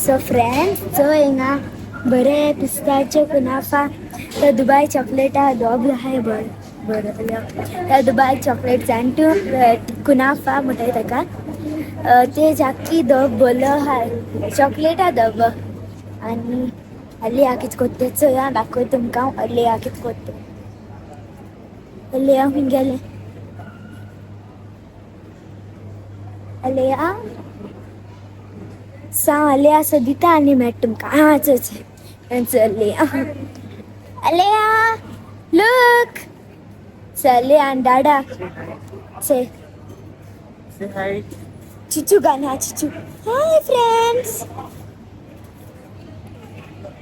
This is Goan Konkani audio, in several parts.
सो फ्रेंड्स, चोय हिंगा बरे पिस्ताच्यो कुनाफा, तो दुबाय चॉकलेट आहा, दोब आहाय बरो बरो तो दुबाय चॉकलेट जाणटू कुनाफा म्हणटाय ताका. ते जाकी दोब बोलो आहा, चॉकलेट आहा दोब. आनी अल्ली कितें कोत्ते चोया, दाखय तुमकां अल्ली कितें कोत्ते. अल्ली खंय गेलें? अलेया सा अलेया सोदिता आनी मेळटा तुमकां. आं चल चल चल अलेया लूक चल आनी डाडा चल चिचू गाना चिचू. हाय फ्रेंड्स,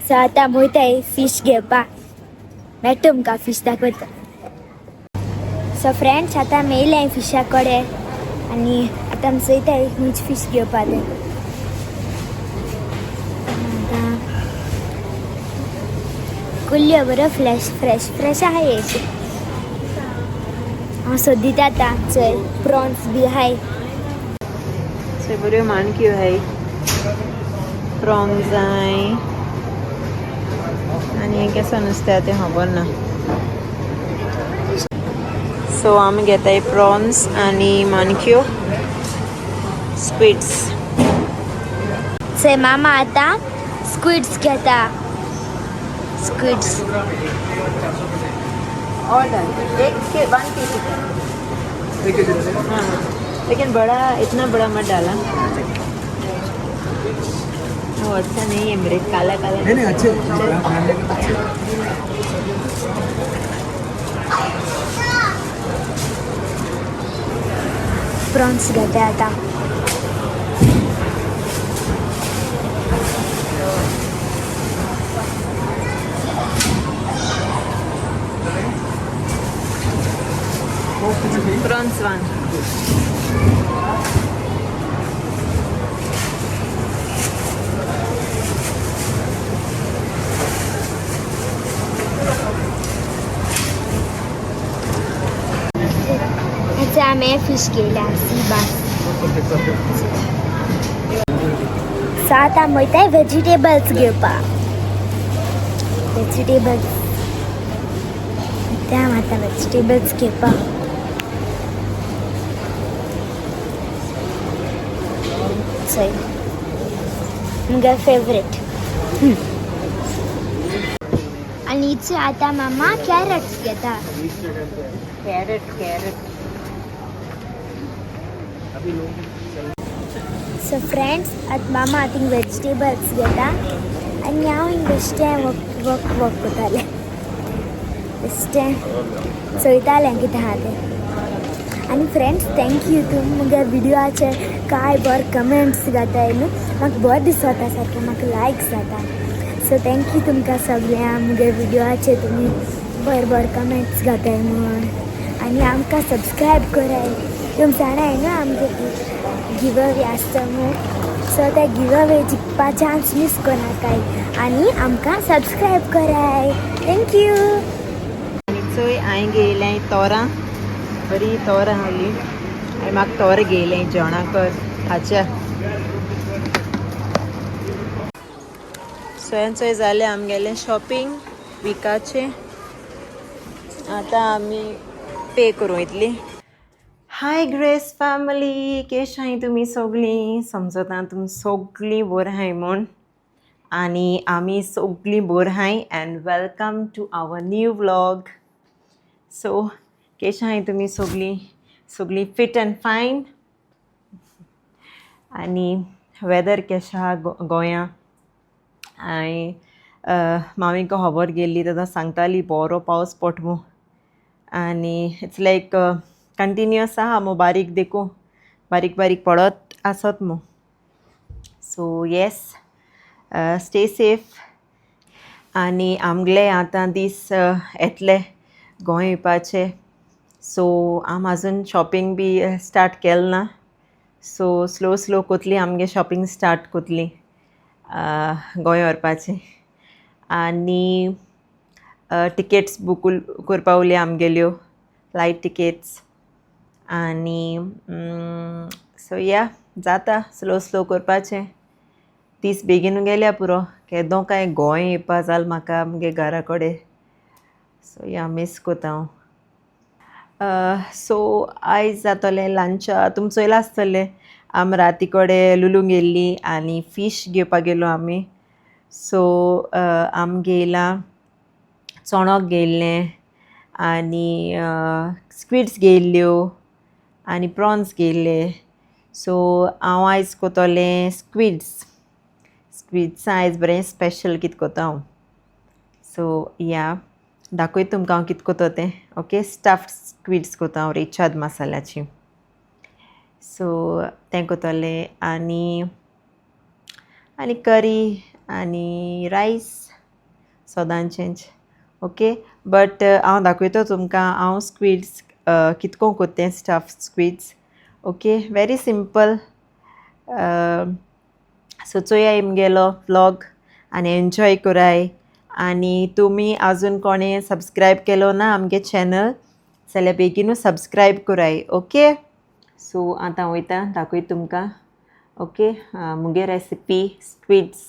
सो आतां वयताय फिश घेवपाक, मेळटा तुमकां फिश दाखयता. सो फ्रेंड्स, आतां आमी येयले फिशा कडेन आनी आतां आमी चोयताय खंयची फिश घेवपा तें. आतां कुल्ल्यो बऱ्यो फ्रेश फ्रेश फ्रेश आहाय अशें हांव सोदीत आतां. चोय प्रॉन्स बी आहाय. सो बऱ्यो माणक्यो आहाय, प्रॉन्स आहाय आनी हें केसो नुस्तें तें खबर ना. सो आमी घेताय प्रॉन्स आनी माणक्यो, स्क्विड्स. चोय मामा आतां स्क्विड्स घेता, स्क्विड्स. ऑर्डर एक के 1 kg. हाँ, लेकिन बड़ा, इतना बड़ा मत डाला, वो अच्छा नहीं है मेरे, काला काला. नहीं नहीं, अच्छे अच्छे. प्रॉन्स घेता आतां. Prawns one. आतां आमी फिश घेयल्या, सी बास. सो आतां आमी वयताय वेजिटेबल्स घेवपाक, वेजिटेबल्स. ते हांव आतां वेजिटेबल्स घेवपाक. चोय मुगे फेवरेट. आनी आतां मामा कॅरट्स घेता. Carrot, carrot. So friends, आतां मामा थिंग वेजिटेबल्स घेता आनी हांव हिंग बेश्टें वॉक वॉक वॉक करतालें, बेश्टें चोयतालें कितें आहा तें. आनी फ्रेंड्स, thank you, तुमी मुगे विडियोचे काय बरें कमेंट्स घाताय न्हू, म्हाका बरें दिसता सारकें, म्हाका लायक जाता. सो thank you तुमकां सगळ्यांक, मुगे विडियोचे तुमी बरें बरें कमेंट्स घाताय म्हूण. आनी आमकां सबस्क्रायब कराय. तुमी जाणाय न्हू आमगे गिव अवे आसता म्हूण, सो ते गिव अवे जिखपा चान्स मीस करनाकाय आनी आमकां सबस्क्रायब कराय. Thank you. आनी चोय, हांवें घेयलें तोरां, बरी तोरां आहली आनी म्हाका तोरां घेयलें जेवणाक खाच्या. सोयान चोय जालें आमगेलें शॉपिंग विकाचें. आतां आमी पे करूं वयतलीं. हाय ग्रेस फॅमिली, केश आहाय तुमी सगळीं? समजता तुमी सगळीं बरीं आहाय म्हूण आनी आमी सगळीं बरीं आहाय and welcome to our new vlog. So केश आहाय तुमी सगळीं? सगळीं फिट अँड फायन? आनी वेदर केशें आहा गोंया? हांवें मामीक खबर गेल्ली तेन्ना सांगताली बरो पावस पडटा म्हूण आनी it's like continuous आहा मू, बारीक देखून बारीक बारीक पडत आसत मू. So yes, stay safe. आनी आमगेले आतां दीस येतले गोंय येवपाचे, सो आम आजून शॉपिंग बी स्टार्ट केलें ना. सो स्लो स्लो कोतली आमगे शॉपिंग, स्टार्ट कोतली गोंय व्हरपाचें. आनी टिकेट्स बूक करपा उरली आमगेल्यो, फ्लायट टिकेट्स. आनी सो या जाता स्लो स्लो करपाचें. दीस बेगीन गेल्या पुरो, केदो काय गोंय येवपा जाल म्हाका आमगे घरा कडेन. सो या मीस कोता हांव. सो आयज जातलें लंचा, तुमी चोयलां आसतलें आमी राती कडेन लुलूंक गेल्ली आनी फीश घेवपाक गेलो आमी. सो आमी घेयला चणक घेयल्लें आनी स्क्विड्स घेयल्ल्यो आनी प्रॉन्स घेयल्ले. सो हांव आयज कोतोलें स्क्विड्स. स्क्विड्सां आयज बरें स्पेशल कितें कोता हांव. सो या दाखयता तुमकां हांव कितें कोता तें. ओके, स्टफ्ड स्क्विड्स कोता हांव रेचाद मसाल्याची. सो तें कोतोलें आनी आनी करी आनी रायस सदांचेंच. ओके, बट हांव दाखयता तुमकां हांव स्क्विड्स कितको कोत्ता तें stuffed squids. Okay, very simple. So चोयाय म्हगेलो व्लॉग आनी एन्जॉय कराय. आनी तुमी आजून कोणें सबस्क्रायब केलो ना आमगे चॅनल जाल्यार बेगीनूच सबस्क्रायब कराय. ओके, सो आतां वयता दाखयता तुमकां. ओके, मुगे recipe squids,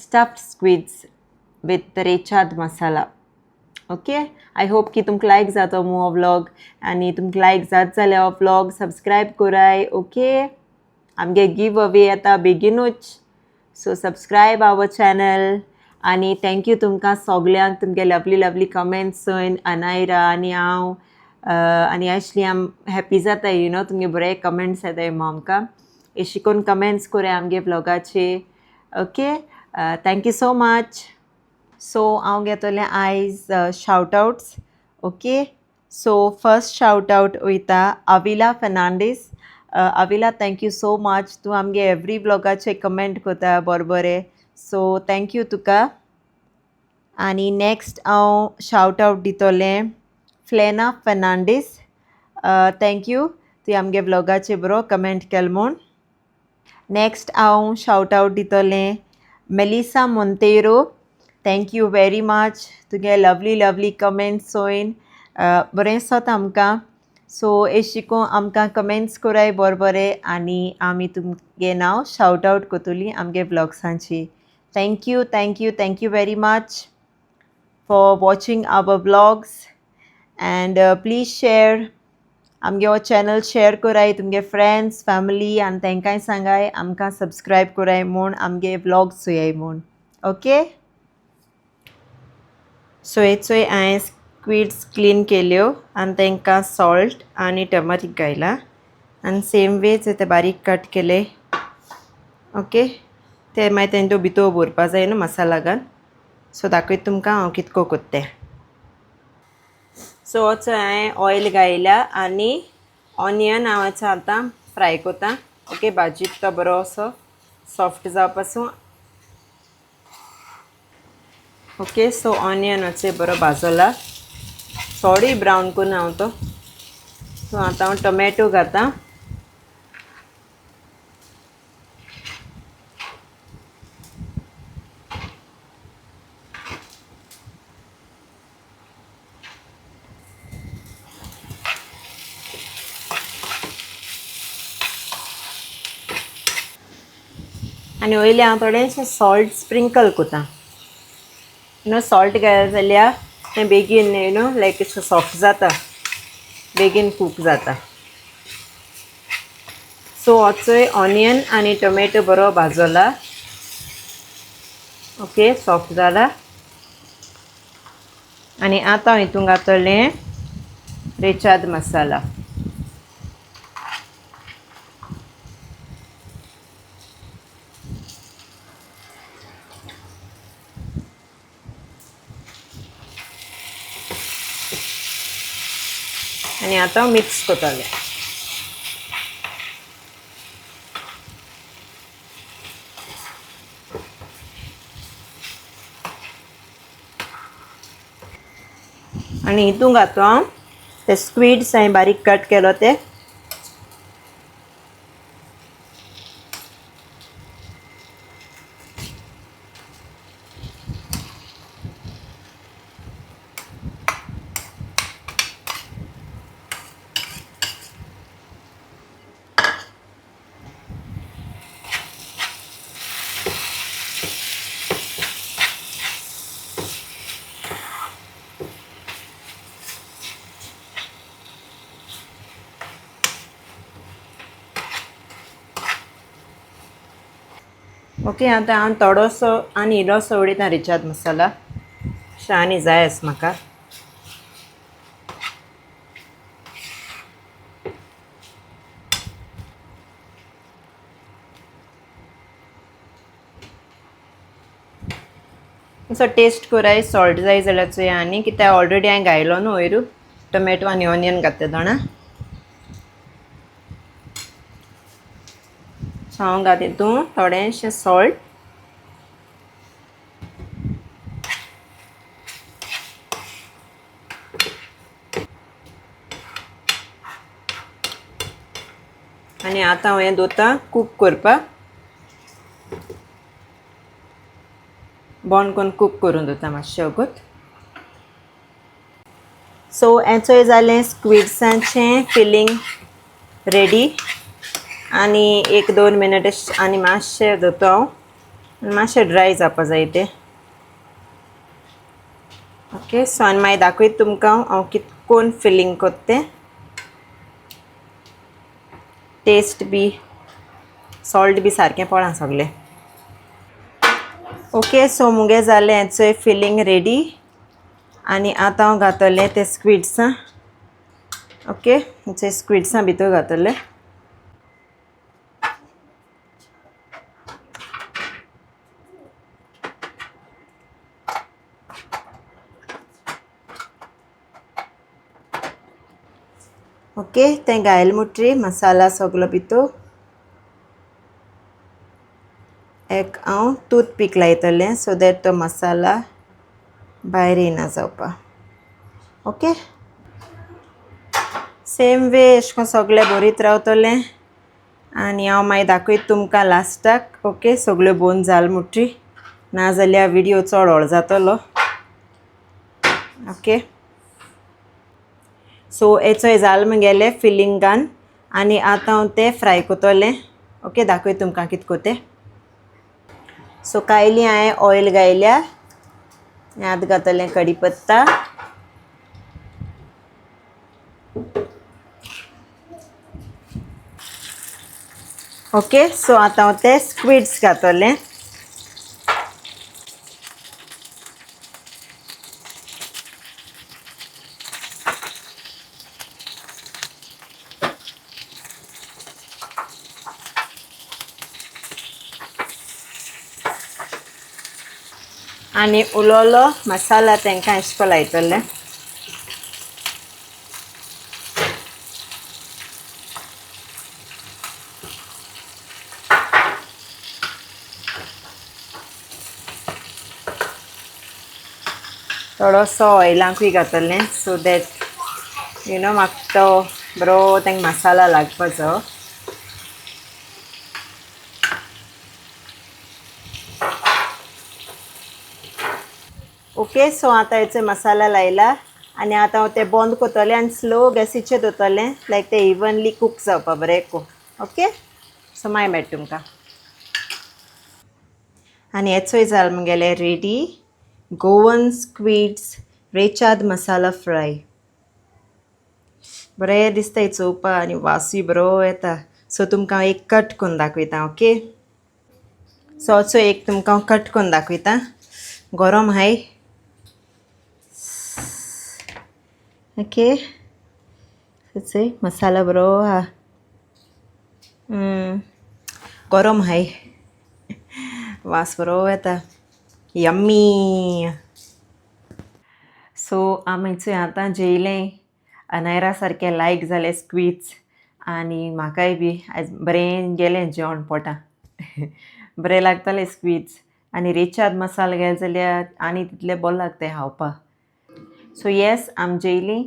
stuffed squids with rechado masala. Okay, I hope की तुमकां लायक जातो मू हो व्लॉग आनी तुमकां लायक जात जाल्यार हो व्लॉग सबस्क्रायब कराय. ओके, आमगे गिव अवे येता बेगीनूच. सो सबस्क्रायब our channel आनी thank you तुमकां सगल्यांक तुमगे लवली लवली कमेंट्स चोयन अनायरा आनी हांव आनी एशली आम हॅप्पी जाता, you know तुमगे बरे कमेंट्स येताय मू आमकां. अशी करून कमेंट्स कराय आमगे व्लॉगाचे. Okay, thank you so much. So हांव घेतलें आयज shout outs. Okay, so first shout out वयता Avila Fernandes. Avila, thank you so much. तूं आमगे एवरी व्लॉगाचे कमेंट करता बरें बरें. सो thank you तुका. आनी नेक्स्ट हांव शावट आवट दितलें फ्लेना फर्नांडीस. Thank you, तुवें आमगे व्लॉगाचे बरो कमेंट केलो म्हूण. नेक्स्ट हांव शावट आवट दितलें Melissa Monteiro. Thank you very much, तुगे लवली लवली कमेंट्स चोयन बरें दिसता आमकां. सो अशें करून आमकां कमेंट्स कराय बरें बरें आनी आमी तुमगे नांव शावट आवट करतली आमगे व्लॉग्सांची. Thank you thank you thank you very much for watching our vlogs and please share आमगे हो चॅनल शेअर कराय तुमगे फ्रेंड्स फॅमिली आनी तांकांय सांगाय आमकां सबस्क्रायब कराय म्हूण आमगे व्लॉग्स चोयाय म्हूण. ओके, सो हे चोय हांवें स्क्विड्स क्लीन केल्यो आनी तांकां सॉल्ट आनी टर्मरीक घायला आनी सेम वे ते बारीक कट केले. ओके, ते मागीर तेंचो भितर भरपा जाय न्हू मसाला घालून. सो दाखयता तुमकां हांव कितको कोत्ता तें. सो चोय हांवें ऑयल घायल्या आनी ऑनियन हांव आतां फ्राय कोता. ओके, भाजी तो बरो असो सॉफ्ट जावपासून. ओके, सो ऑनियन अशें बरो भाजला, थोडी ब्रावन करून हांव तो. सो आतां हांव टोमॅटो घाता. आनी वयलें हांव थोडेंशें सॉल्ट स्प्रिंकल कोता. You know salt घायलें जाल्यार तें बेगीन you know लायक सॉफ्ट जाता, बेगीन कूक जाता. सो हो चोय ऑनियन आनी टोमॅटो बरो भाजला. ओके, सॉफ्ट जाला. आनी आतां हितून घातलें रेचाद मसाला. आनी आतां मिक्स करतलें. आनी हितून घातो हांव ते स्क्विड्स हांवें बारीक कट केलो ते. ओके आतां हांव थोडोसो आनी इल्लोसो उडयता रेचाद मसाला, अशें आनी जाय आसा म्हाका. असो टेस्ट कराय, सॉल्ट जाय जाल्यार चोया आनी कित्याक ऑलरेडी हांवें घायलो न्हू वयर टोमॅटो आनी ऑनियन घातले जाणा. सो हांव घात हितून थोडेंशें सॉल्ट, आनी आतां हांव हें दवरता कूक करपाक. बंद करून कूक करून दवरता मातशें वगत. सो हेंचोय जालें स्क्विड्सांचें फिलींग रेडी. आनी 1-2 मिनट आनी मातशें दवरता हांव, मातशें ड्राय जावपा जाय तें. ओके सो आनी मागीर दाखयता तुमकां हांव कितकोन फिलींग करता तें. टेस्ट बी सॉल्ट बी सारकें पळा सगळें. ओके सो मुगे जालें हेंचोय फिलींग रेडी. आनी आतां हांव घातलें ते स्क्विड्सां. ओके हेचे स्क्विड्सां भितर घातले. ओके तें घायल मुट्री मसाला सगलो भितर. एक हांव टूथपीक लायतलें सो that तो मसाला भायर येना जावपा. ओके सेम वे अशें करून सगळें बरीत रावतलें. आनी हांव मागीर दाखयता तुमकां लास्टाक. ओके सगळ्यो बोन जाल मुट्री, नाजाल्यार विडियो चड व्हड जातलो. ओके सो हेचोय जाल मुगेलें फिलिंगान. आनी आतां हांव तें फ्राय करतलें. ओके दाखयता तुमकां कितें करता तें. सो कायली हांवें ऑयल घायल्या, आतां घातलें कडीपत्ता. ओके सो आतां हांव ते स्क्विड्स घातलें. आनी उलोलो मसाला तांकां अशें करून लायतलें. थोडोसो ऑयलाकूय घातलें सो that you know म्हाका तो बरो तांकां मसाला लागपाचो. ओके सो आतां हेचो मसाला लायला आनी आतां हांव तें बंद करतलें आनी स्लो गॅसीचेर दवरतलें लायक तें इवनली कूक जावपा बरें को. ओके सो मागीर मेळटा तुमकां. आनी हेचोय जाल मुगेलें रेडी गोवन स्क्विड्स रेचाद मसाला फ्राय. बरें दिसता चोवपा आनी वासूय बरो येता. सो तुमकां एक कट करून दाखयता. ओके सो असो एक तुमकां कट करून दाखयता. गरम हाय. ओके चोय मसाला बरो आहा. गरम हाय, वास बरो येता. यम्मी. सो आमी चोय आतां जेयलें. अनायरा सारकें लायक जालें स्क्विड्स आनी म्हाकाय बी आयज बरें गेलें जेवण पोटा. बरें लागतालें स्क्विड्स आनी रेचाद मसाला घाल जाल्यार आनी तितलें बरें लागता खावपाक. सो येस आमी जेयलीं.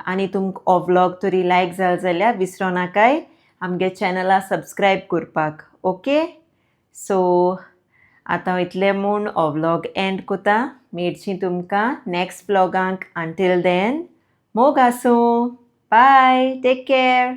आनी तुमकां हो व्लॉग तरी लायक जालो जाल्यार विसरो नाकाय आमगे चॅनला सबस्क्रायब करपाक. ओके सो आतां इतलें म्हूण हो व्लॉग एंड कोता. मेळची तुमकां नॅक्स्ट व्लॉगांक. अंटील then मोग आसूं. Bye, take care.